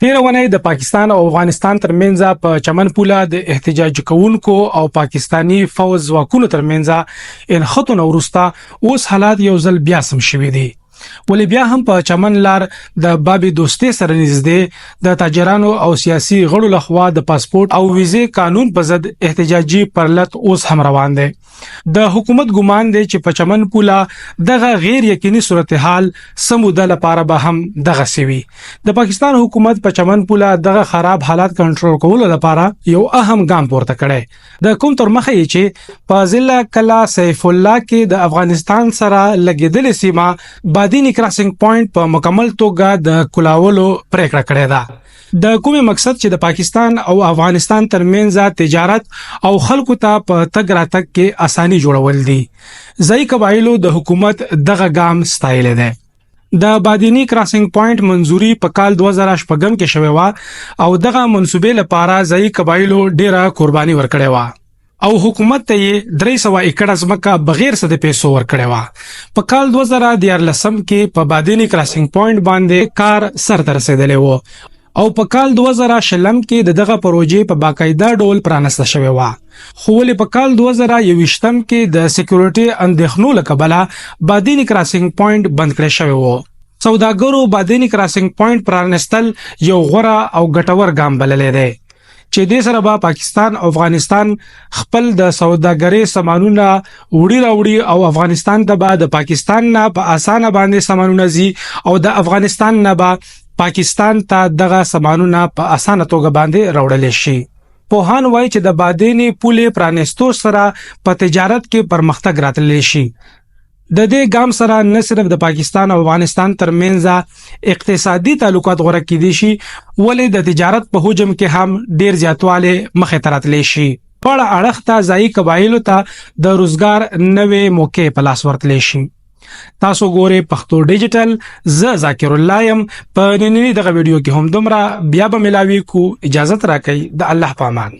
تیره ونۍ د پاکستان او افغانستان ترمنځ په چمن پوله د احتجاج کوونکو او پاکستاني فوځ ځواکونو ترمنځ انښتو نه وروسته اوس حالات یو ځل بیا سم شوي دي، ولې بیا هم په چمن لار د باب دوستۍ سره نږدې د تاجرانو او سیاسي غړو لخوا د پاسپورت او ویزې قانون په ضد احتجاجي پرلت اوس هم روان دی. د حکومت ګمان دی چې په چمن پوله دغه غیر یقیني صورتحال څه موده لپاره به هم دغسې وي. د پاکستان حکومت په چمن پوله دغه خراب حالات کنټرول کولو لپاره یو اهم ګام پورته کړی، د کوم تر مخه یې چې په ضلع کلا سیف الله کې د افغانستان سره لګیدلې سیمه بادینی کراسینګ پوینټ په مکمل توګه د کولاولو پریکړه کړې ده، د کومې مقصد چې د پاکستان او افغانستان ترمنځ تجارت او خلکو ته په تګ راتګ کې اساني جوړول دي. ځایي قبایلو د حکومت دغه ګام ستایلی دی. د بادینی کراسینګ پوینټ منزوري په کال 2006 کې شوې وه او دغه منصوبې لپاره ځایي قبایلو ډیره قرباني ورکړې وه او حکومت ته یې 300 ایکړه ځمکه بغیر څه د پیسو ورکړې وه. په کال 2013 کې په بادینی کراسینګ پوینټ باندې کار سر ته رسېدلی و او په کال 2020 کې د دغه پروژې په باقاعده ډول پرانسته شوې وه، خو ولې په کال 2021 کې د سکیورټي اندېښنو له کبله بادینی کراسینګ پوینټ بند کړی شوی و. سوداګرو بادینی کراسینګ پوینټ پرانستل یو غوره او ګټور ګام بللی دی چې دې سره به پاکستان او افغانستان خپل د سوداګرۍ سامانونه وړي راوړي او افغانستان ته به د پاکستان نه په اسانه باندې سامانونه ځي او د افغانستان نه به پاکستان ته دغه سامانونه په اسانه توګه باندې راوړل شي. پوهان وایي چې د بادینې پولې پرانیستو سره په تجارت کې پرمختګ راتللی شي. د دې ګام سره نه صرف د پاکستان او افغانستان ترمنځ اقتصادي تعلقات غوره کیدی شي، ولې د تجارت په حجم کې هم ډیر زیاتوالی مخې ته راتلی شي. دواړه اړخ ته ځایي قبایلو ته د روزګار نوې موقع په لاس ورتلی شي. تاسو ګورئ پښتو ډیجیټل، زه ذاکر الله یم. په ننني دغه ویډیو کې هم دومره، بیا به ملاوي کو، اجازه راکړئ، د الله په امان.